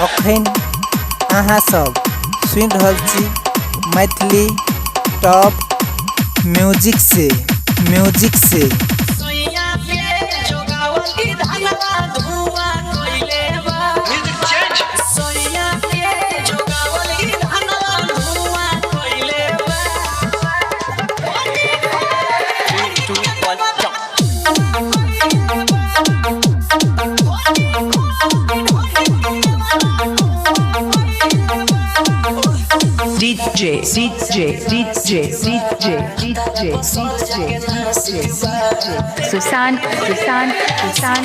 अखन अहाँ सब सुनि रहल छी मैथिली टॉप म्यूजिक से म्यूजिक से। DJ DJ DJ DJ DJ DJ DJ Susan Susan Susan Susan.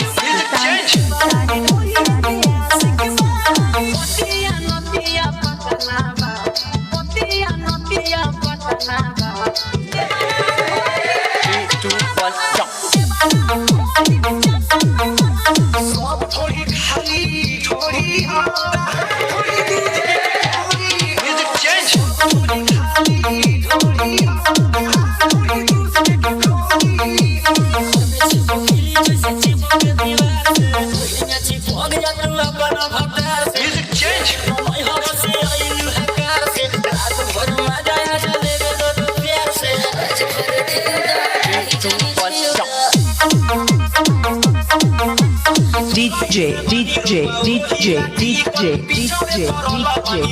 DJ DJ DJ DJ DJ DJ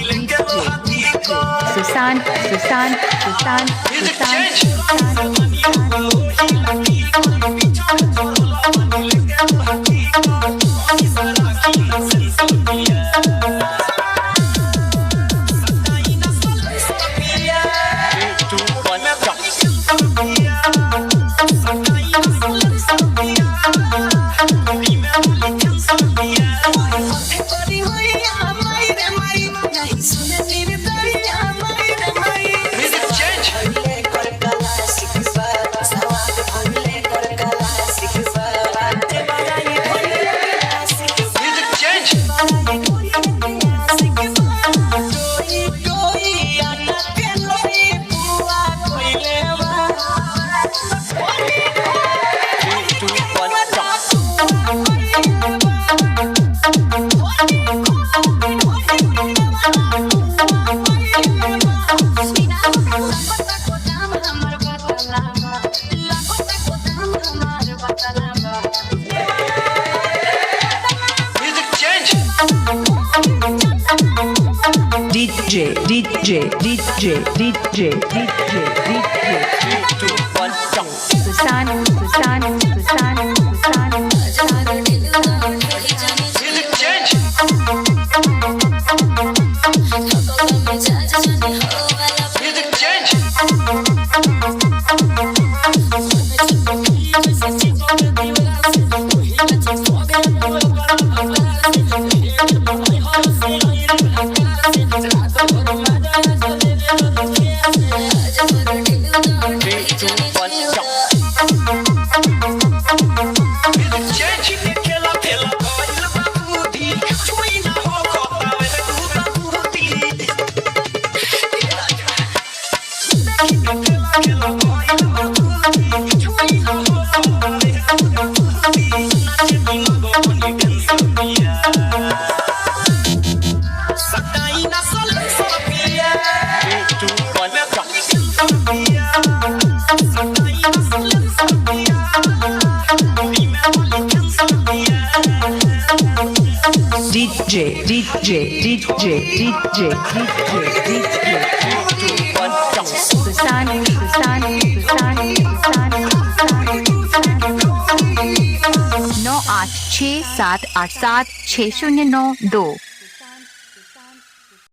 DJ Susan Susan Susan Susan. DJ DJ DJ DJ DJ DJ Susan Susan Susan Susan. DJ DJ DJ DJ DJ DJ Susan Susan Susan Susan. 986787609 2।